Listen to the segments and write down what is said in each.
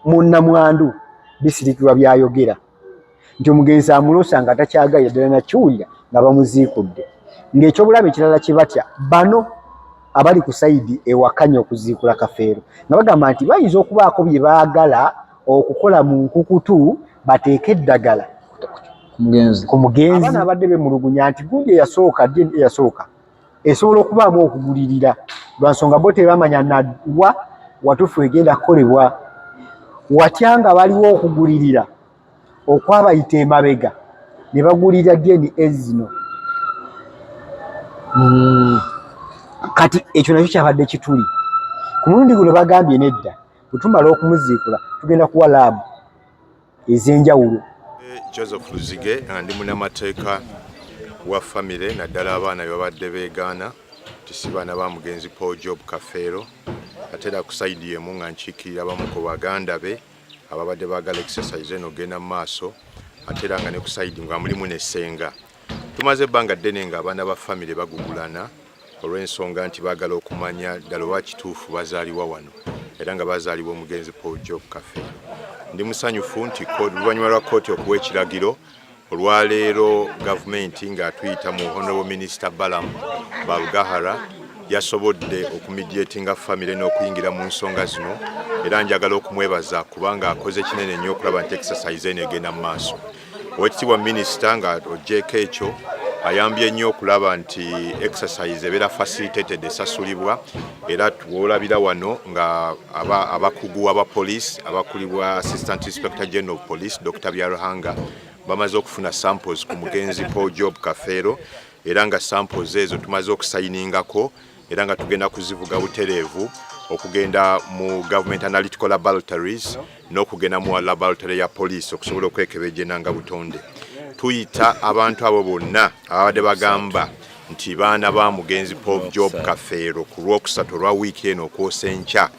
Munnamwandu Bisirikirwa byayogera nti omugenzi amulosa nga takyagalira ddala nakiwulira nga bamuziikudde, ng'ekyobulabe ekirala kye batya bano abali ku sayidi ewakanya okuziikula Kafeero nga bagamba nti bayinza okubaako bye baagala okukola mu nkukutu bateeke eddagala ku mugenzi. Abaana abadde bemulugunya nti gundi eyasooka, DNA eyasooka esobola okubaamu okugulirira lwa nsonga bo tebamanya nawa watuufu egenda kukolebwa, watya nga baliwo okugulirira okwabayita emabega ne bagulirira DNA zino. Kati ekyo nakyo kyabadde kituli ku mulundi guno. Bagambye nedda, bwe tumala okumuziikula tugenda kuwa laabu ez'enjawulo. Joseph Luzige, ndi munnamateeka wa famire, naddala abaana be babadde beegaana nti si baana ba mugenzi Paul Job Kafeero, ate era ku sayidi emu nga nkiikirira abamu ku baganda be ababadde baagala exercise eno ogenda mu maaso, ate era nga ne ku sayidi nga mulimu ne ssenga. Tumaze ebbanga ddene nga abaana ba famire bagugulana olw'ensonga nti baagala okumanya ddala oba kituufu bazaalibwa wano era nga bazaalibwa omugenzi Paul Job Kafeero. Ndi musanyufu nti oluvannyuma lwa kkooti okuwa ekiragiro olwaleero, gavumenti ng'atuyita mu Honorable Minister Balaam Barugahara yasobodde okumediatinga famire n'okuyingira mu nsonga zino, era njagala okumwebaza kubanga akoze kinene nnyo okulaba nti exercise eno egenda mu maaso. Owekitiibwa minisita, nga ogyeko ekyo, ayambye nnyo okulaba nti exercise ebeera facilitated, esasulibwa, era woolabira wano nga abakugu aba police abakulibwa Assistant Inspector General of Police Dr Byaruhanga bamaze okufuna samples ku mugenzi Paul Job Kafeero, era nga samples ezo tumaze okusayiningako era nga tugenda kuzivuga butereevu okugenda mu Government Analytical Laboratories n'okugenda mu laboratory ya police okusobola okwekebejja enanga butonde. Tuyita abantu abo bonna ababadde bagamba nti baana ba mugenzi Paul Job Kafeero, ku Lwokusatu olwa wiiki eno okwosa enkya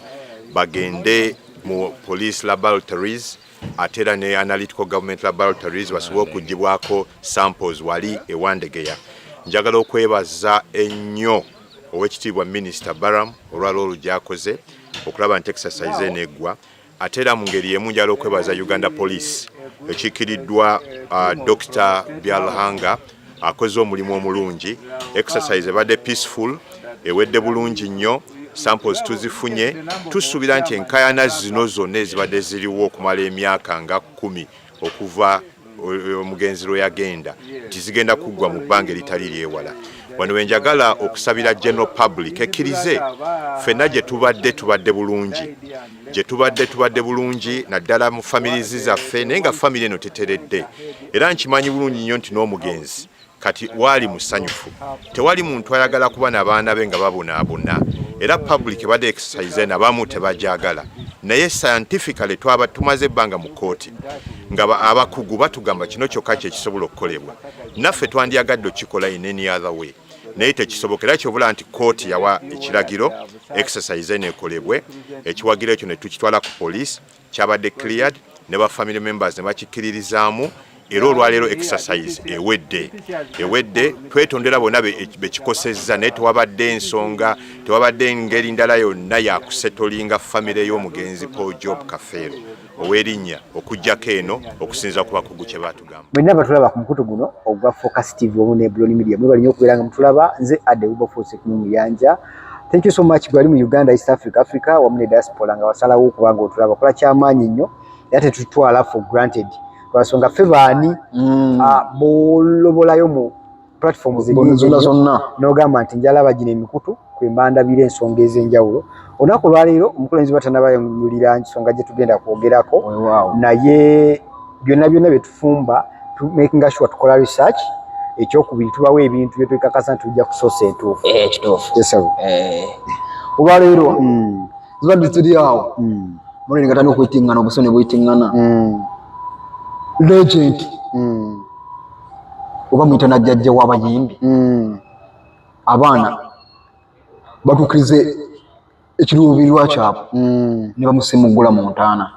bagende mu police laboratories ate era ne analytical government laboratories basobole okugibwako samples wali ewandegeya. Njagala okwebaza ennyo Owekitiibwa Minisita Balaam olwa role gy'akoze okulaba nti exercise eno eggwa. Ate era mu ngeri y'emu njagala okwebaza Uganda Police ekiikiriddwa Dr Byaruhanga, akoze omulimu omulungi. Exercise ebadde peaceful, ewedde bulungi nnyo, samples tuzifunye. Tusuubira nti enkayana zino zonna ezibadde ziriwo okumala emyaka nga 10 okuva omugenzi lwe yagenda nti zigenda kuggwa mu bbanga eritali lyewala. Wano wenjagala okusabira general public ekkirize ffenna gye tubadde tubadde bulungi, gye tubadde tubadde bulungi, naddala mu families zaffe, naye nga family eno teteredde. Era nkimanyi bulungi nnyo nti n'omugenzi kati waali musanyufu, tewali muntu ayagala kuba n'abaana be nga babonaabona. Era public ebadde exercise eno abamu tebajagala, naye scientifically twaba tumaze ebbanga mu kooti nga abakugu batugamba kino kyokka kyekisobola okukolebwa. Naffe twandyagadde okukikola in any other way, naye tekisoboka. Era kyobula nti kooti yawa ekiragiro exercise eno ekolebwe, ekiwagiro ekyo ne tukitwala ku police, kyabadde cleared ne ba family members ne bakikkiririzaamu, era olwaleero exercise ewedde. Ewedde, twetondera bonna bekikosezza, naye tewabadde ensonga, tewabadde engeri ndala yonna yakusettlinga famire y'omugenzi Paul Job Kafeero ow'erinnya okugjako eno, okusinza ku bakugu kye batugamba. Mwenna batulaba ku mukutu guno ogwa Focus TV wamu ne Bloni Media, mwebale nnyo okubeera nga mutulaba. Nze Ade Wilberforce Muyanja. Thank you so much gwali mu Uganda, East Africa, Africa wamu ne diaspora nga wasalawo okuba nga otulaba. Kola kyamaanyi nnyo era tetutwala for granted lwansonga ffe baani bolobolayo mu platforms zonna zonna n'ogamba nti njalaba gino emikutu kwemba ndabira ensonga ez'enjawulo. Olunaku olwaleero omukulembeze batanabayulira nsonga gye tugenda kwogerako, naye byonna byonna bye tufumba making sure tukola research. Ekyokubiri, tubawo ebintu bye twekakasa nti tujja kusoosa entuufu. Kituufu. Olwaleero zibadde tuli awo mulini nga tandika okuyitiŋŋana obuso ne buyitiŋŋana legend oba muyita najjajja w'abayimbi, abaana batuukirize ekiruubirirwa kyabwe ne bamusimugula mu ntaana.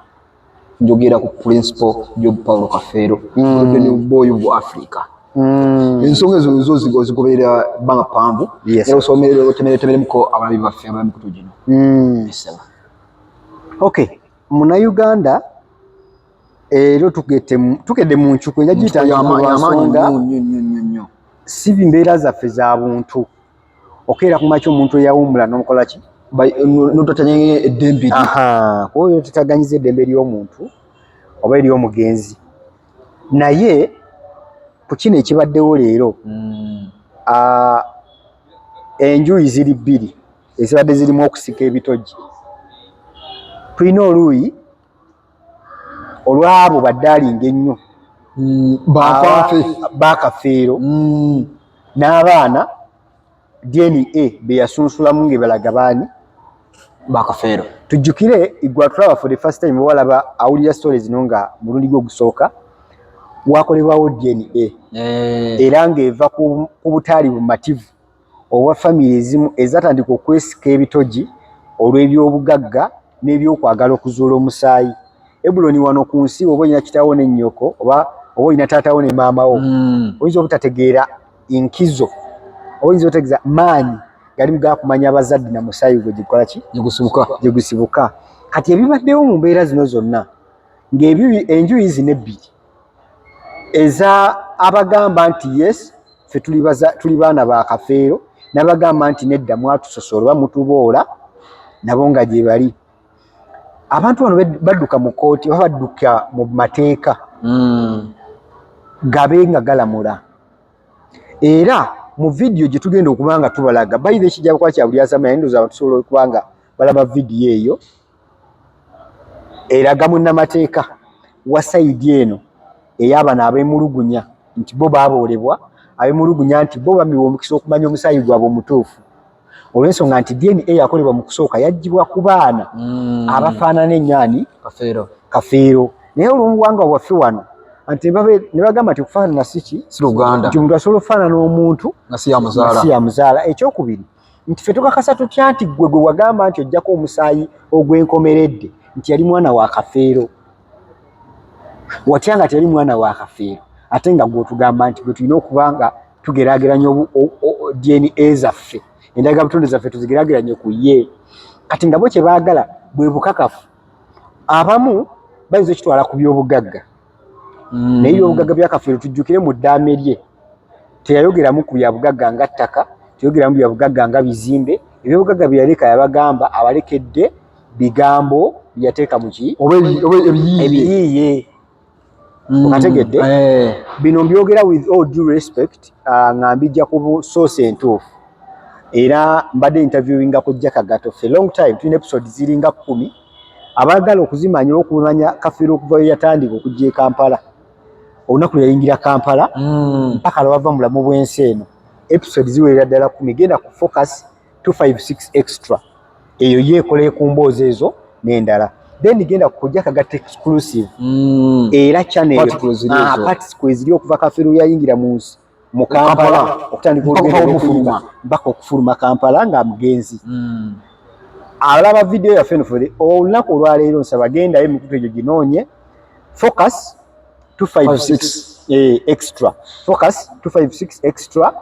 Njogera ku Principal Job Paulo Kafeero, golden boy of Africa. Ensonga ezo zo ozigoberera bbanga ppanvu, era osomeretemeremuko abalabi baffe abamikutu gino. Okay. Munnayuganda ero tukedde mu ncuku enja giyita lwansonga si mbeera zaffe za buntu okeera ku makya omuntu eyawummula n'omukola ki notatanya eddembe kuba oyo tetaganyiza eddembe ly'omuntu oba ery'omugenzi. Naye ku kino ekibaddewo leero enjuyi ziri bbiri ezibadde zirimu okusika ebitogi. Tulina oluuyi olw'abo baddaalinga ennyo bakafeero n'abaana DNA be yasunsulamu ng'ebalaga baani bakafeero. Tujjukire igwa tulaba for the first time walaba awulira story zino nga mulundi gwe ogusooka wakolebwawo DNA era ng'eva ku butaali bumativu obwa famire ezimu ezatandika okwesika ebitogi olw'ebyobugagga n'ebyokwagala okuzuula omusaayi. Ebuloni wano ku nsi oba olina kitaawo ne nnyoko oba olina taatawo ne maama wo oyinza obutategeera nkizo oba oyinza obutegeeza maanyi galimu gakumanya abazadde na musaayi gwe gikola ki gye gusibuka. Kati ebibaddewo mu mbeera zino zonna ng'enjuyi zino ebbiri eza abagamba nti yes ffe tuli baana ba Kafeero n'abagamba nti nedda mwatusosola oba mutuboola nabo nga gye bali. Abantu bano badduka mu kkooti oba badduka mu mateeka gabe nga galamula. Era mu vidiyo gye tugenda okuba nga tubalaga bayiba ekijja kuba kya buli asama naye ndowooza abantu tusobola okuba nga balaba vidiyo eyo eraga munnamateeka wa sayidi eno ey'abano abeemulugunya nti bo baaboolebwa, abeemulugunya nti bo bamiwa omukisa okumanya omusaayi gwabwe omutuufu olw'ensonga nti DNA yakolebwa mu kusooka yaggyibwa ku baana abafaanana ennyo ani Kafeero. Naye olw'obuwangwa bwaffe wano nti ne bagamba nti okufaanana si ki si Luganda nti omuntu asobola okufaanana omuntu nga si yamuzaala si yamuzaala. Ekyokubiri nti ffe tukakasa tutya nti ggwe gwe wagamba nti ojjako omusaayi ogw'enkomeredde nti yali mwana wa Kafeero, watya nga teyali mwana wa Kafeero ate nga gwe otugamba nti gwe tulina okuba nga tugeraageranya DNA zaffe, endagabutonde zaffe tuzigeraageranye ku ye. Kati nga bo kye baagala bwe bukakafu. Abamu bayinza okitwala ku byobugagga naye ebyobugagga bya Kafeero tujjukire mu ddaame lye teyayogeramu ku byabugagga nga ttaka, teyayogeramu byabugagga nga bizimbe. Ebyobugagga bye yaleka yabagamba abalekedde bigambo bye yateeka mu ki oba ebiyiiye. Okategedde? Bino mbyogera with all due respect nga mbijja ku source entuufu. Era mbadde interviewinga ku Jack Gato for long time, tulina episode ziringa 10 abaagala okuzimanya okumanya Kafeero okuva we yatandika okujja e Kampala olunaku lwe yayingira Kampala mpaka lwava mu bulamu bw'ensi eno. Episode ziwerera ddala 10. Genda ku Focus 256 Extra, eyo yeekola ku mboozi ezo n'endala. Then genda ku Jack Gato exclusive era channel parts kweziri okuva Kafeero yayingira mu nsi mu Kampala okutandika olugendo olw'okuyimba mpaka okufuluma Kampala nga mugenzi. Alaba vidiyo yaffe eno for olunaku olwaleero nsaba gendayo emikutu egyo ginoonye Focus 256 Extra, Focus 256 Extra,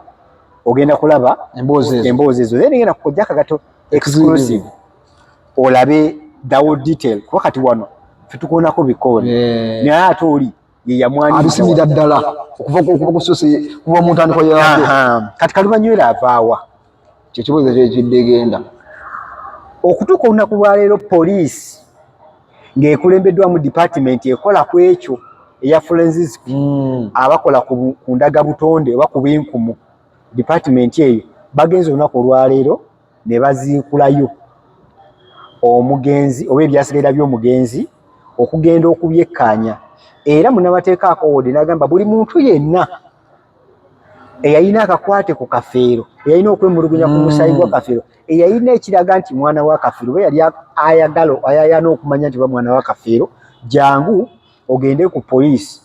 ogenda kulaba emboozi ezo. Then genda ku Jack Gato exclusive olabe the whole detail, kuba kati wano ffe tukoonako bikoone naye ate oli ye yamwaniriza abisimira ddala okuva ku sosi kuva mu ntandikwa yaabyo. Kati Kalumanywera avaawa? Kyekibuuzo kyekiddegenda. Okutuuka olunaku lwaleero poliisi ng'ekulembeddwamu department ekola ku ekyo eya forensic abakola ku ndagabutonde oba ku binkumu, department eyo bagenze olunaku olwaleero ne baziikulayo omugenzi oba ebyasigalira by'omugenzi okugenda okubyekkaanya. Era munnamateeka akoowodde n'agamba buli muntu yenna eyalina akakwate ku Kafeero, eyalina okwemulugunya ku musaayi gwa Kafeero, eyalina ekiraga nti mwana wa Kafeero oba yali ayagala ayayana okumanya nti oba mwana wa Kafeero, jangu ogende ku poliisi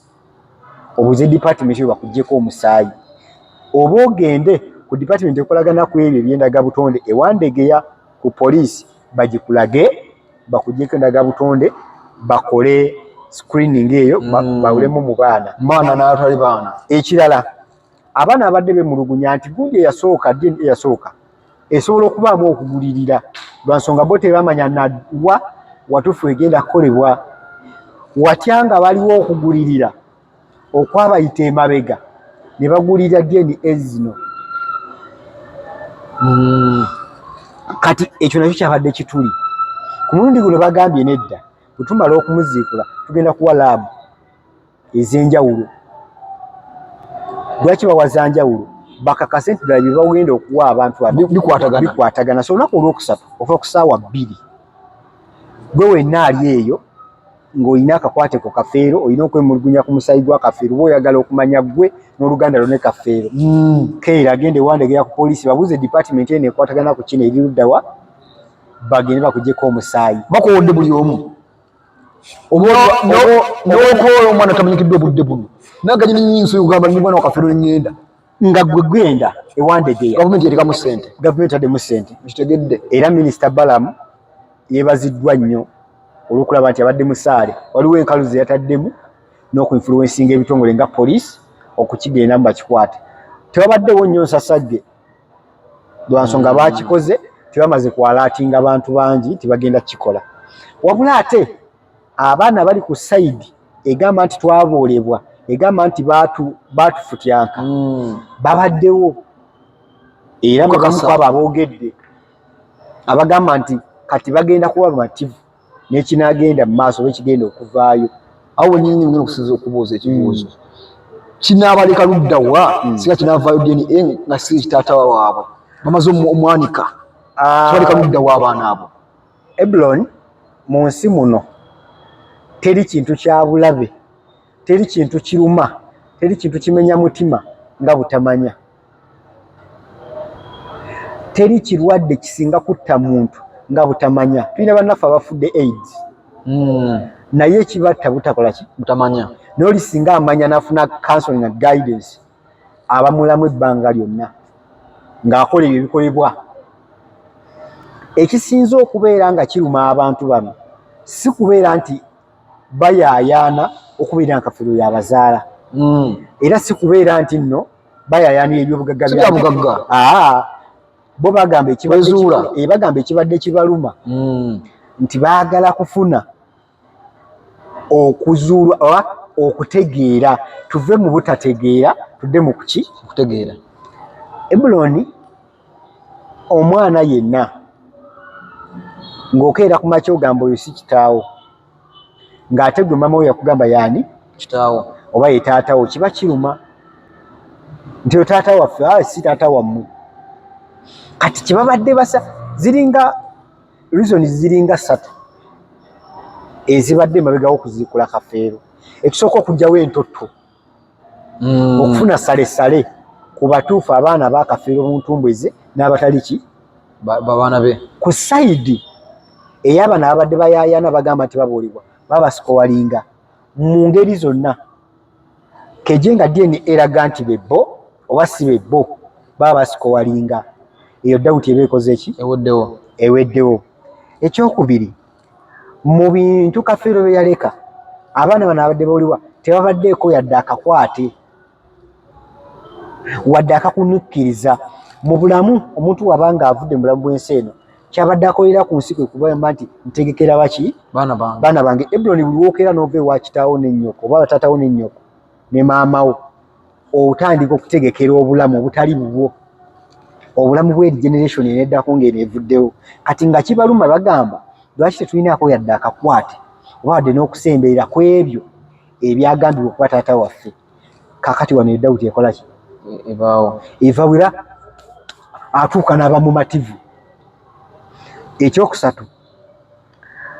obuuze department eyo bakuggyeko omusaayi, oba ogende ku department ekolagana ku ebyo eby'endagabutonde ewandegeya ku poliisi bagikulage bakuggyeko endagabutonde bakole screening eyo bawulemu mu baana baana n'atali baana. Ekirala, abaana abadde bemulugunya nti gundi eyasooka DNA eyasooka esobola okubaamu okugulirira lwa nsonga bo tebamanya nawa Watuufu egenda kukolebwa watya nga baliwo okugulirira okwabayita emabega ne bagulirira DNA zino. Kati ekyo nakyo kyabadde kituli. Ku mulundi guno bagambye nedda, bwe tumala okumuziikula tugenda kuwa laabu ez'enjawulo. Lwaki bawa za njawulo? Bakakase nti ddala bye bagenda okuwa abantu abo bikwatagana. Bikwatagana. So olunaku olwokusatu okuva ku ssaawa 2, gwe wenna ali eyo ng'olina akakwate ku Kafeero, olina okwemulugunya ku musaayi gwa Kafeero, oba oyagala okumanya ggwe n'oluganda lwo ne Kafeero, keera agenda ewandegera ku poliisi, babuuze department eno ekwatagana ku kino eri ludda wa, bagende bakugyeko omusaayi. Bakuwodde buli omu n'okoola omwana tamanyikiddwa obudde buno naganye nenyinso yogamba ndi mwana wa Kafeero neŋŋenda. Nga gwe gwenda ewandegeya. Gavumenti yatekamu ssente. Gavumenti etaddemu ssente. Nkitegedde. Era Minisita Balamu yeebaziddwa nnyo olw'okulaba nti abadde musaale, waliwo enkalu ze yataddemu n'okuinfluensinga ebitongole nga poliisi okukigendamu bakikwate. Tewabaddewo nnyo nsasagge lwa nsonga bakikoze tebamaze kwalaatinga bantu bangi tibagenda kukikola. Wabula ate abaana bali ku sayidi egamba nti twaboolebwa, egamba nti baatufutyanka, babaddewo era Mukakasa. bamu kwabo aboogedde abagamba nti kati bagenda kuba bamativu n'ekinaagenda mu maaso oba ekigenda okuvaayo. Awo wennyini ngenda okusinza okubuuza ekibuuzo, kinaabaleka ludda wa singa kinaavaayo DNA nga si kitaata waabwe bamaze omwanika? Kibaleka ludda wa abaana abo? Eblon, mu nsi muno teri kintu kya bulabe, teri kintu kiruma, teri kintu kimenya mutima nga butamanya. Teri kirwadde kisinga kutta muntu nga butamanya. Tulina bannaffe abafudde AIDS, naye ekibatta butakola ki? Butamanya. Naye oli singa amanya n'afuna counseling and guidance, aba mulamu ebbanga lyonna ng'akola ebyo ebikolebwa. Ekisinze okubeera nga kiruma abantu bano si kubeera nti bayaayaana okubeera nga Kafeero yabazaala, era si kubeera nti nno bayaayaanira ebyobugagga Si bya bugagga. Bo bagamba Wezuula. Bagamba ekibadde kibaluma nti baagala kufuna okuzuulwa oba okutegeera, tuve mu butategeera tudde mu kuki? Okutegeera. Ebuloni, omwana yenna ng'okeera ku makya ogamba oyo si kitaawo, ng'ate gwe maama we yakugamba yaani kitaawo oba ye taatawo, kiba kiruma nti oyo taata waffe, si taata wammwe. Kati kyebabadde basa ziringa reasons ziringa ssatu ezibadde emabega w'okuziikula Kafeero. Ekisooka, okuggyawo entotto, okufuna salesale ku batuufu abaana ba Kafeero mu ntumbwe ze n'abatali ki babaana be. Ku side ey'abaana ababadde bayaayana bagamba nti babuulibwa, babasikowalinga mu ngeri zonna, keje nga DNA eraga nti bebbo oba si bebbo, baba basikowalinga. Eyo doubt eba ekoze ki? Eweddewo. Eweddewo. Ekyokubiri, mu bintu Kafeero bye yaleka, abaana bano abadde bawulibwa tebabaddeeko yadde akakwate wadde akakunukkiriza mu bulamu. Omuntu wabanga avudde mu bulamu bw'ensi eno, kyabadde akolera ku nsi kwe kubagamba nti ntegekera baki? Baana bange. Baana bange. Ebuloni, buli wookera n'ova ewa kitaawo n'ennyoko oba bataatawo n'ennyoko ne maamawo, otandika okutegekera obulamu obutali bubwo, obulamu bw'eri generation eneddako ng'eno evuddewo. Kati nga kibaluma, bagamba lwaki tetulinaako yadde akakwate oba wadde n'okusemberera ku ebyo ebyagambibwa okuba taata waffe? Kakati wano edawuti ekola ki? Ebaawo. Eva wira atuuka n'aba mumativu. Ekyokusatu,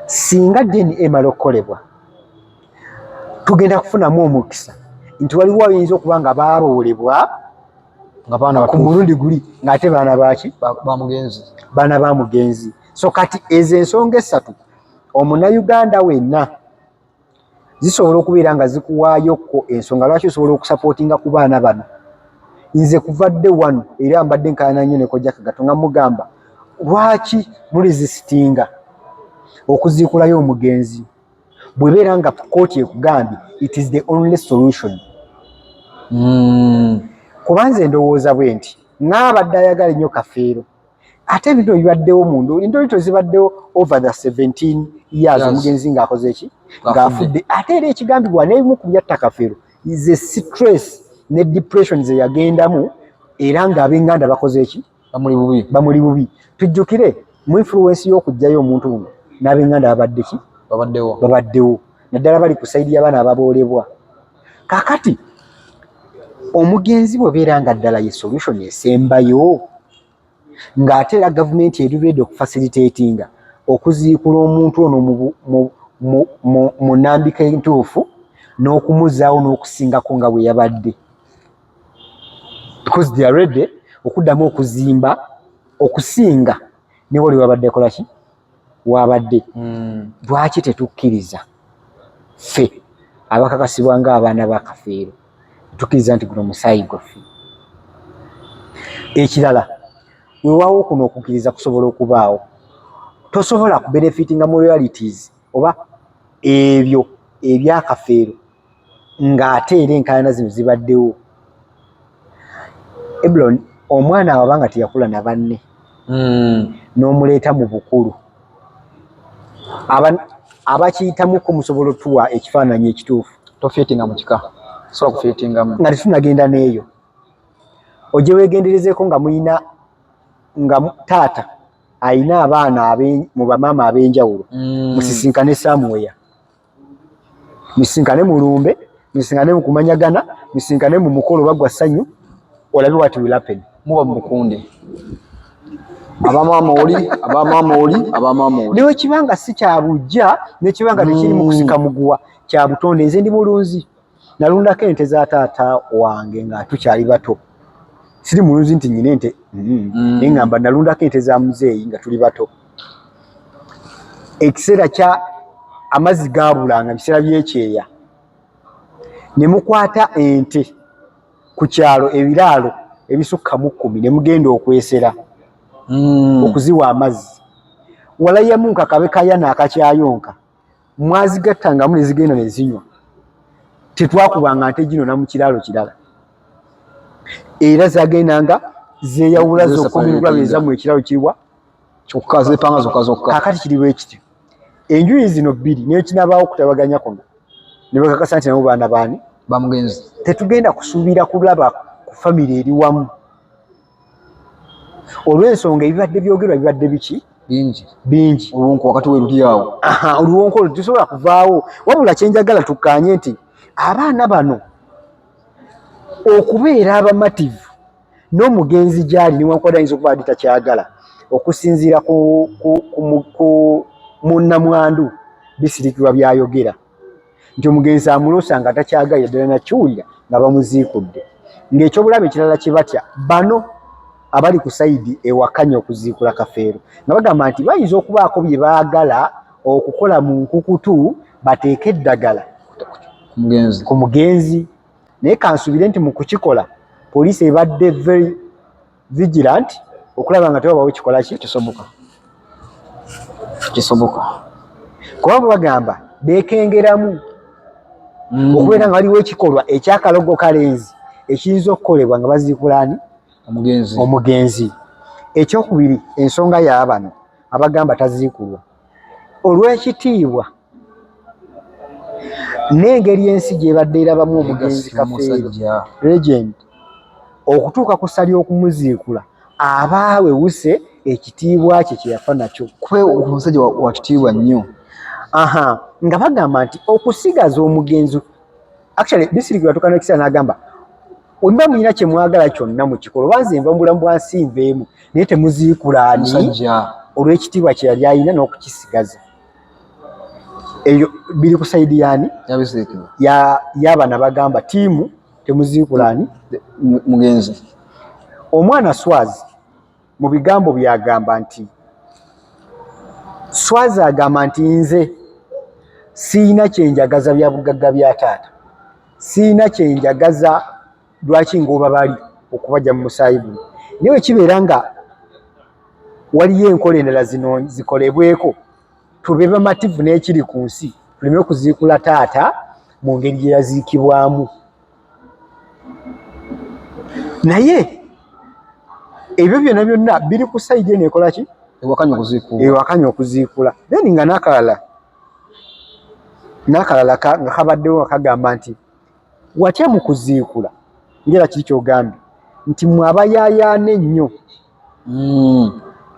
singa DNA emala okukolebwa, tugenda kufunamu omukisa nti waliwo ayinza okuba nga baaboolebwa nga baana ku batuufu mulundi guli ng'ate baana baki? Ba mugenzi. Baana ba mugenzi. So kati ezo ensonga essatu, omunnayuganda wenna zisobola okubeera nga zikuwaayokko ensonga lwaki osobola okusapootinga ku baana bano. Nze kuva dde wano era mbadde nkaayana nnyo ne Kojja Kagato nga mugamba, lwaki muresistinga okuziikulayo omugenzi bw'ebeera nga kooti ekugambye it is the only solution? Kuba nze ndowooza bwe nti ng'abadde ayagala ennyo Kafeero. Ate ebintu ebibaddewo mu ndooli, endooli tezibaddewo over the 17 years omugenzi ng'akoze ki, ng'afudde. Ate era ekigambibwa n'ebimu ku byatta Kafeero ze stress ne depression ze yagendamu, era ng'ab'enganda bakoze ki, bamuli bubi, bamuli bubi. Tujjukire mu influence y'okuggyayo omuntu uno n'ab'enganda babadde ki, babaddewo, babaddewo, naddala bali ku side y'abaana ababoolebwa. Kakati omugenzi bw'ebeera nga ddala ye solution esembayo, ng'ate era gavumenti eri ready okufacilitatinga okuziikula omuntu ono mu nnambika entuufu n'okumuzaawo n'okusingako nga bwe yabadde, because they are ready okuddamu okuzimba okusinga ne wali wabadde kola ki wabadde. Lwaki tetukkiriza ffe abakakasibwa ng'abaana ba Kafeero, tukkiriza nti guno musaayi gwaffe? Ekirala, weewaawo kuno okukkiriza kusobola okubaawo, tosobola kubenefitinga mu royalties oba ebyo ebyakafeero ng'ate era enkaayana zino zibaddewo. Ebulon, omwana awaba nga teyakula na banne n'omuleeta mu bukulu, abakiyitamuko musobola otuwa ekifaananyi ekituufu. Tofiitinga mu kika, sobola kufiitingamu. Nga tetunagenda n'eyo, ojje weegenderezeeko nga muyina nga taata ayina abaana mu bamaama ab'enjawulo, musisinkane somewhere, musisinkane mulumbe, musisinkane mu kumanyagana, musisinkane mu mukolo bagwa ssanyu, olabe what will happen. Muba mu bukundi, abamaama oli, abamaama oli, abamaama oli. Newe kibanga si kya bujja, nekibanga tekiri mu kusika muguwa, kya butonde. Nze ndi mulunzi, nalundako ente za taata wange nga tukyali bato. Siri mulunzi nti nyina ente, naye ngamba nalundako ente za muzeeyi nga tuli bato. Ekiseera kya amazzi gaabulanga, biseera by'ekyeya, ne mukwata ente ku kyalo ebiraalo ebisukka mu 10 ne mugenda okwesera okuziwa amazzi. Walayamu kabe kayana akakyayonka, mwazigattangamu ne zigenda ne zinywa. Tetwakubanga nte gino na mu kiraalo kirala, era zagendanga zeeyawula zokka okulaba ezammwe ekiraalo kiriwa. Kyokka zepanga zokka zokka. Kakati kiri bwe kityo, enjuyi zino bbiri nekinabaawo okutabaganya kuno ne bakakasa nti nabo baana baani? Bamugenzi. Tetugenda kusuubira kulaba ku famire eri wamu olw'ensonga ebibadde byogerwa bibadde biki? Bingi. Bingi. Oluwonko wakati weruli awo. Oluwonko olwo tetusobola kuvaawo. Wabula kyenjagala tukkaanye nti abaana bano okubeera abamativu n'omugenzi gy'ali, newankubadde ayinza okuba adi takyagala, okusinziira ku munnamwandu bisirikirwa byayogera nti omugenzi amuloosa nga takyagalira ddala nakiwulira nga bamuziikudde. Ng'ekyobulabe ekirala kye batya bano abali ku side ewakanya okuziikula Kafeero, nga bagamba nti bayinza okubaako bye baagala okukola mu nkukutu, bateeke eddagala ku mugenzi. Naye kansuubire nti mu kukikola poliisi ebadde very vigilant okulaba nga tewabawo kikola ki. Kisoboka, kisoboka. Kuba bwe bagamba beekengeramu okubeera nga waliwo ekikolwa ekyakalogo kalenzi ekiyinza okukolebwa nga baziikula ani? Omugenzi. Omugenzi. Ekyokubiri, ensonga y'abano abagamba taziikulwa olw'ekitiibwa n'engeri ensi gy'ebadde erabamu omugenzi Kafeero legend, okutuuka ku ssa ly'okumuziikula aba awewuse ekitiibwa kye kye yafa nakyo. Kuba omusajja wa kitiibwa nnyo. Aha, nga bagamba nti okusigaza omugenzi, actually bisirikirwa tuuka n'ekiseera n'agamba wemba mulina kye mwagala kyonna mukikola, oba nze nva mu bulamu bwa nsi nveemu, naye temuziikula ani olw'ekitiibwa kye yali alina n'okukisigaza. Eyo biri ku side yaani? Y'abana bagamba tiimu temuziikula ani? Mugenzi. Omwana Swazi mu bigambo byagamba nti, Swazi agamba nti nze siina kyenjagaza bya bugagga bya taata, siina kyenjagaza, lwaki ng'oba bali okubajja mu musaayi guno, naye bwe kibeera nga waliyo enkola endala zino zikolebweko, tube bamativu n'ekiri ku nsi, tuleme okuziikula taata mu ngeri gye yaziikibwamu. Naye Ebyo byonna byonna biri ku side eno ekola ki? Ewakanya okuziikula. Ewakanya okuziikula. Then nga n'akalala nga kabaddewo nga kagamba nti watya mu kuziikula, ngera kiri ky'ogambye nti mwe abayaayaana ennyo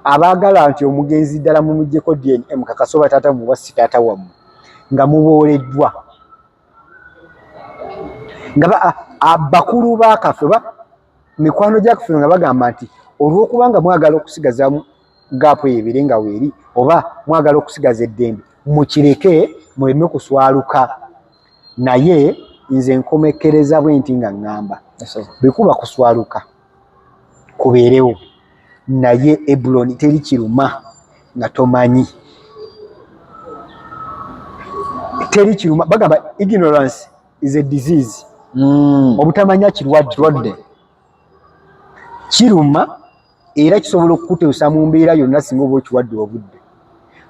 abaagala nti omugenzi ddala mumuggyeko DNA mukakase oba taata wammwe oba si taata wammwe, nga mubooleddwa nga bakulu ba Kaffe oba mikwano gya Kaffe nga bagamba nti olw'okubanga mwagala okusigaza gap eyo ebeere nga weeri oba mwagala okusigaza eddembe, mukireke muleme kuswaluka. Naye nze nkomekkereza bwe nti nga ŋŋamba bwe kuba kuswaluka kubeerewo, naye Ebuloni teri kiruma nga tomanyi, teri kiruma. Bagamba ignorance is a disease. Obutamanya kirwadde, kiruma era kisobola okukutuusa mu mbeera yonna singa oba okiwadde obudde.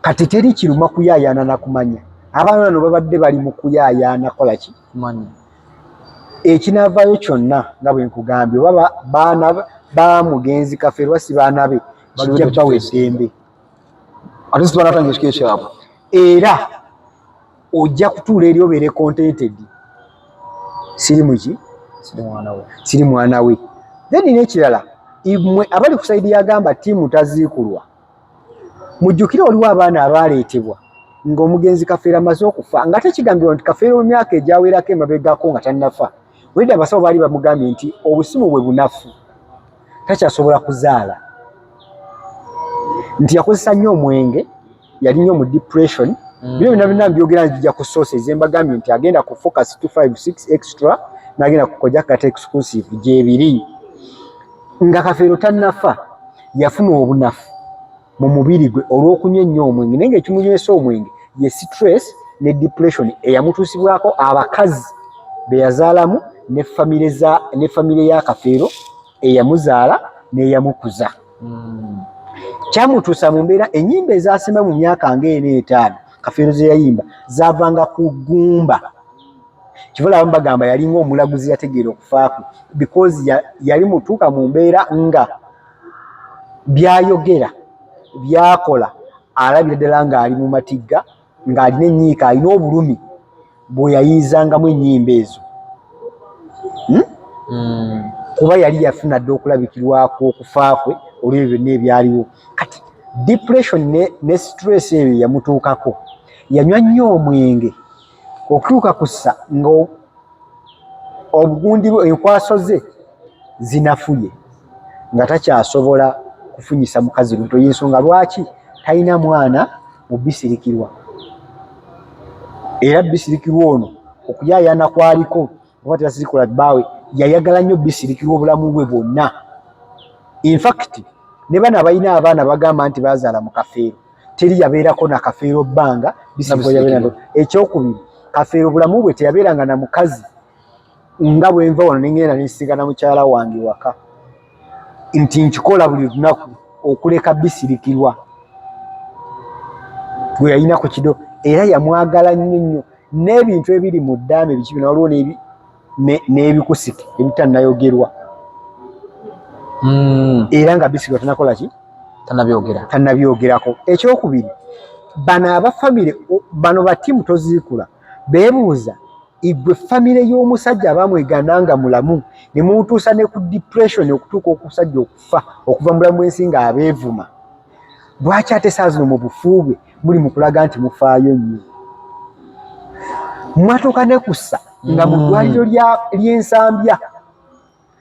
Kati teri kiruma kuyaayaana na kumanya. Abaana bano babadde bali mu kuyaayaana kola ki? Kumanya. Ekinaavaayo kyonna nga bwe nkugambye, oba baana ba mugenzi Kafeero oba si baana be, kijja bawa eddembe. Ate si banatanga ekika ekyabwe. Era ojja kutuula eri obeere contented. Siri muki? Siri mwana we. Siri mwana we. Then n'ekirala, mmwe abali ku side yagamba ttiimu taziikulwa, mujjukire waliwo abaana abaaleetebwa ng'omugenzi Kafeero amaze okufa, nga tekigambibwa nti Kafeero mu myaka egyawerako emabegako nga tannafa, wedde abasawo baali bamugambye nti obusimu bwe bunafu, takyasobola kuzaala, nti yakozesa nnyo omwenge, yali nnyo mu depression. Bino byonna byonna mbyogera nzija ku sources mbagambye nti agenda ku Focus 256 Extra n'agenda ku Kojja Kata Exclusive gyebiri. Nga Kafeero tannafa yafuna obunafu mu mubiri gwe olw'okunywa ennyo omwenge, naye ng'ekimunywesa omwenge ye stress ne depression eyamutuusibwako abakazi be yazaalamu ne famire za ne famire ya Kafeero eyamuzaala n'eyamukuza. Kyamutuusa mu mbeera ennyimba ezasemba mu myaka ng'ena etaano Kafeero ze yayimba zaavanga ku ggumba. Kivola abamu bagamba yalinga omulaguzi yategeera okufa kwe because yali mutuuka mu mbeera nga byayogera byakola alabira ddala ng'ali mu matigga, ng'alina ennyiika, alina obulumi bwe yayiyizangamu ennyimba ezo. Kuba yali yafuna dda okulabikirwako okufa kwe olw'ebyo byonna ebyaliwo. Kati depression ne stress eyo yamutuukako, yanywa nnyo omwenge okutuuka ku ssa nga obugundi bwe enkwaso ze zinafuye nga takyasobola kufunyisa mukazi lubuto. Y'ensonga lwaki talina mwana mu Bisirikirwa, era Bisirikirwa ono okuyaayaana kwaliko oba teyasirikula bbaawe, yayagala nnyo Bisirikirwa obulamu bwe bwonna. In fact ne bano abalina abaana bagamba nti bazaala mu Kafeero, teri yabeerako na Kafeero bbanga Bisirikirwa yabeera. Ekyokubiri, Kafeero obulamu bwe teyabeeranga na mukazi nga bwenva wano nengenda nensigana mukyala wange waka nti nkikola buli lunaku okuleka Bisirikirwa gwe yalina ku kido, era yamwagala nnyo nnyo n'ebintu ebiri mu ddaame biki bino, waliwo n'ebikusike ebitannayogerwa. Era nga Bisirikirwa tanakola ki? Tannabyogera. Tannabyogerako. Ekyokubiri, bano aba famire bano ba ttiimu toziikula beebuuza igwe famire y'omusajja abamwegaana nga mulamu ne mumutuusa ne ku depression okutuuka okusajja okufa okuva mu bulamu bw'ensi ng'abeevuma, lwaki ate saa zino mu bufu bwe muli mu kulaga nti mufaayo nnyo? Mwatuuka ne kussa nga mu ddwaliro ly'Ensambya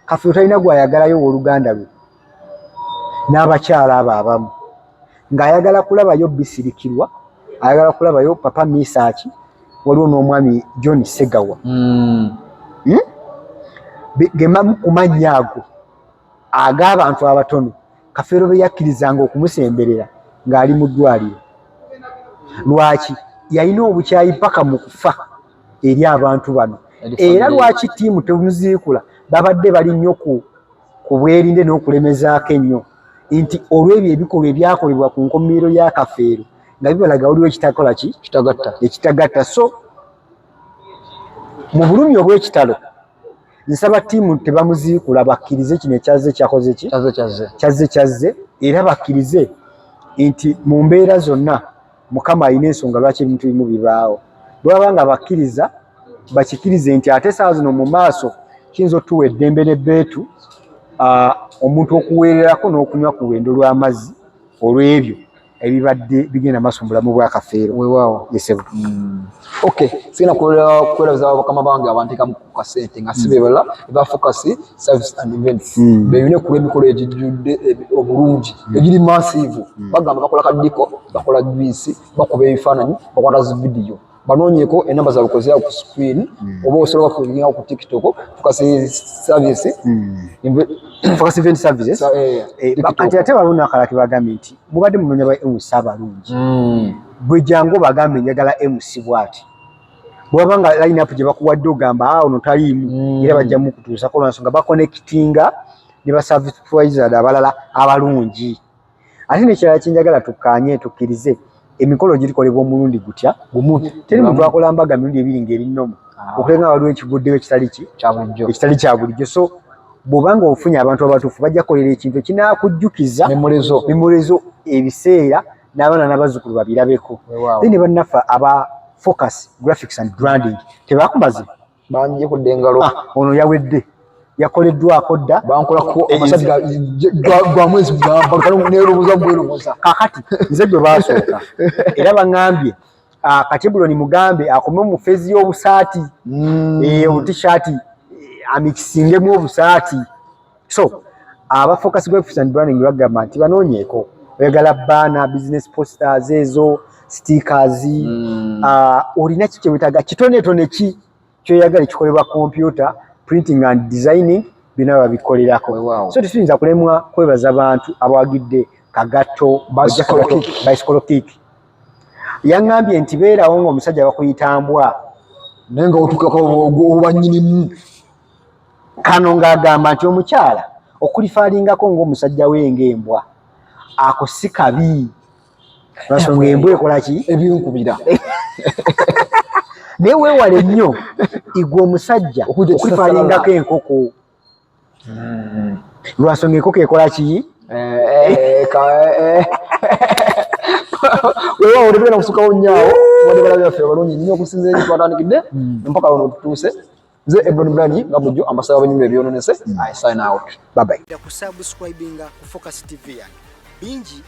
Kafeero talina gw'ayagalayo owooluganda lwe n'abakyala abo abamu, ng'ayagala kulabayo Bisirikirwa, ayagala kulabayo Papa Misaaki, waliwo n'omwami John Segawa. Gemamu ku mannya ago ag'abantu abatono Kafeero be yakkirizanga okumusemberera ng'ali mu ddwaliro. Lwaki yalina obukyayi paka mu kufa eri abantu bano? Era lwaki ttiimu temuziikula babadde bali nnyo ku bwerinde n'okulemezaako ennyo nti olw'ebyo ebikolwa ebyakolebwa ku nkomerero ya Kafeero nga bibalaga waliwo ekitakola ki Kitagatta. Ekitagatta. So mu bulumi obw'ekitalo. Nsaba ttiimu tebamuziikula, bakkirize kino ekyazze kyakoze ki, kyazze kyazze, era bakkirize nti mu mbeera zonna Mukama alina ensonga lwaki ebintu ebimu bibaawo. Bwe baba nga bakkiriza, bakikkirize nti ate essaawa zino mu maaso kiyinza otuwa eddembe n'ebbeetu omuntu okuweererako n'okunywa ku lwendo lw'amazzi olw'ebyo ebibadde bigenda maaso mu bulamu bwa Kafeero. Weewaawo. Yesebo. Okay, sigenda kwerabiza bakama bange abanteekamu ku kasente nga si be balala eba Focus Service and Events beyune ku lw'emikolo egijjudde obulungi egiri massive. Bagamba bakola kadiko, bakola juice, bakuba ebifaananyi, bakwata zi vidiyo. Banoonyeeko enamba zaabwe kozea ku screen oba osobola bakulinga ku TikTok, Focus Service Focus Event Services. TikTok. Kati ate waliwo n'akalala ke bagambye nti mubadde munoonya ba MC abalungi. Gwe jangu bagambe njagala MC bw'ati. Bw'aba nga line up gye bakuwadde ogamba ono taliimu, era bajja mukutuusako lwa nsonga bakonekitinga ne ba service providers abalala abalungi. Ate n'ekirala kye njagala tukkaanye tukkirize, emikolo gikolebwa omulundi gutya? Gumu. Teri muntu akola mbaga mirundi ebiri ng'eri nnomu. Okulenga waliwo ekiguddewo ekitali ki? Kya bulijjo. Ekitali kya bulijjo. So bw'oba nga ofunye abantu abatuufu bajja kukolera ekintu ekinaakujjukiza memorezo, memorezo ebiseera n'abaana n'abazzukulu babirabeko. Then ne bannaffe aba Focus Graphics and Branding tebakumaze? Banjje kudda engalo. Ono yawedde, yakoleddwako dda. Bankolako amasajja gwa mwezi mugamba neeroboza bweroboza. Kakati nze gwe baasooka era baŋŋambye Katebuloni mugambe akome mu feezi y'obusaati, obutishaati, amikisingemu obusaati. So aba Focus Graphics and Branding bagamba nti banoonyeeko, oyagala banner, business posters, ezo stickers, olina ki kyewetaaga, kitonetone ki kyoyagala ekikolebwa computer printing and designing, byonna babikolerako. So tetuyinza kulemwa kwebaza bantu abawagidde Kagatto Bicycle Kick. Yaŋŋambye nti beerawo ng'omusajja bakuyita mbwa, naye nga otukako oba nnyinimu. Kano ng'agamba nti omukyala okulifaalingako ng'omusajja we ng'embwa, ako si kabi, lwansonga embwa ekola ki? Ebinkubira. Naye weewale nnyo igwe omusajja okulifaalingako enkoko, lwansonga enkoko ekola ki? Weewaawo, tetugenda kusukawo nnyo awo. Wadde balabi baffe abalungi nnyo, okusinziira eri twatandikidde mpaka wano tutuuse. Nze Ebron Brani, nga bulijjo ambasaba banyumira ebyononese. I sign out. Bye bye. Kusubscribinga ku Focus TV yange bingi.